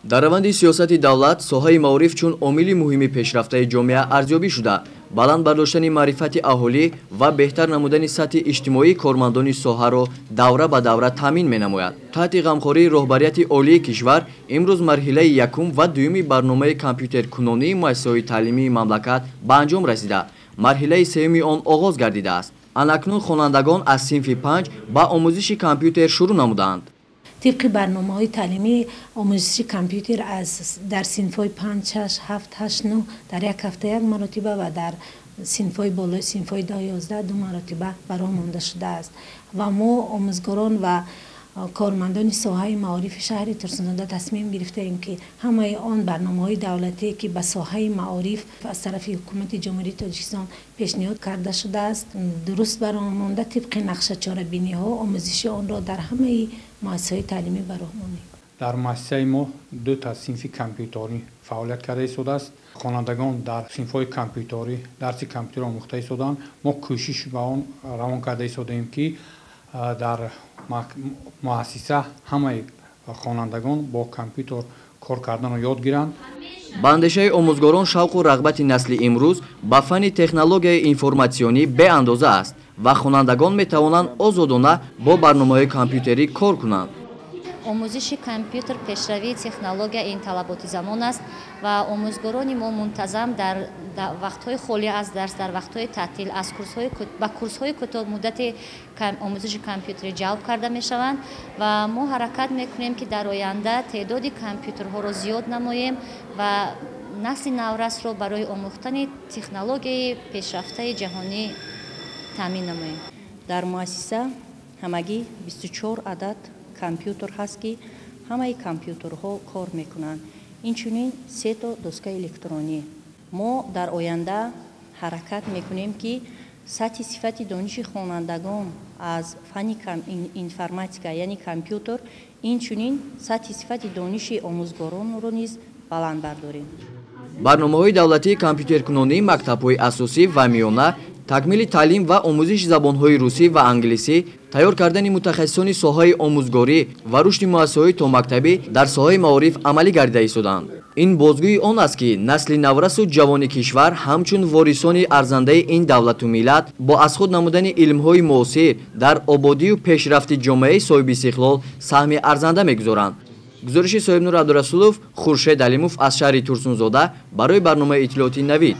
Дар раванди сиёсати давлат соҳаи маориф чун омили муҳими пешрафтаи ҷомеа арзёбӣ шуда, баланд бардоштани маърифати аҳолӣ ва беҳтар намудани сатҳи иҷтимоии кормандони соҳаро давра ба давра таъмин менамояд. Таҳти ғамхории роҳбарияти олии кишвар имрӯз марҳилаи якум ва дуюми барномаи компютеркунонии муассисаҳои таълимии мамлакат ба анҷом расида, марҳилаи сеюми он оғоз гардидааст. Анакнун хонандагон аз синфи 5 ба омӯзиши компютер шурӯъ намуданд. Тибқи барномаҳои таълимӣ омӯзиши компютер аз дар синфҳои 5, 6, 7, 8, 9 дар як ҳафта як маротиба ва дар синфҳои болои синфҳои 10, 11 ду маротиба ба роҳ монда шудааст. Ва мо омӯзгорон ва кормандони соҳаи маорифи шаҳри Турсунзода тасмим гирифтаем, ки ҳамаи он барномаҳои давлатие, ки ба соҳаи маориф аз тарафи ҳукумати Ҷумҳурии Тоҷикистон пешниҳод карда шудааст, дуруст ба роҳ монда, тибқи нақша чорабиниҳо омӯзиши онро дар ҳамаи муассисаҳои таълимӣ ба роҳ монем. Дар муассисаи мо ду та синфи компютерӣ фаъолият карда истодааст. Хонандагон дар синфҳои компютерӣ дарси компютер омӯхта истодаанд. Мо кӯшиш ба он равон карда истодаем, ки дар муассиса ҳамаи хонандагон бо компютер кор карданро ёд гиранд. Ба андешаи омӯзгорон, шавқу рағбати насли имрӯз ба фанни технологияи информатсионӣ беандоза аст ва хонандагон метавонанд озодона бо барномаҳои компютерӣ кор кунанд. Омӯзиши компютер, пешравии технология ин талаботи замон аст ва омӯзгорони мо мунтазам дар вақтҳои холӣ аз дарс, дар вақтҳои таътил аз ба курсҳои кӯтоҳмуддати омӯзиши компютерӣ ҷалб карда мешаванд ва мо ҳаракат мекунем, ки дар оянда теъдоди компютерҳоро зиёд намоем ва насли наврасро барои омӯхтани технологияи пешрафтаи ҷаҳонӣ таъмин намоем. Дар муассиса ҳамагӣ 24 адад компютер ҳаст, ки ҳамаи компютерҳо кор мекунанд. Инчунин се то доскаи электронӣ. Мо дар оянда ҳаракат мекунем, ки сатҳи сифати дониши хонандагон аз фанни информатика, яъне компютер, инчунин сатҳи сифати дониши омӯзгоронро низ баланд бардорем. Барномаҳои давлатии компютеркунонии мактабҳои асосӣ ва миёна, такмили таълим ва омӯзиши забонҳои русӣ ва англисӣ, тайёр кардани мутахассисони соҳаи омӯзгорӣ ва рушди муассисаҳои томактабӣ дар соҳаи маориф амалӣ гардида истодаанд. Ин бозгӯи он аст, ки насли наврасу ҷавони кишвар ҳамчун ворисони арзандаи ин давлату миллат бо аз худ намудани илмҳои муосир дар ободию пешрафти ҷомеаи соҳибистиқлол саҳми арзанда мегузоранд. Гузориши Соҳибнур Абдурасулов, Хуршед Алимов аз шаҳри Турсунзода барои барномаи иттилоотии Навид.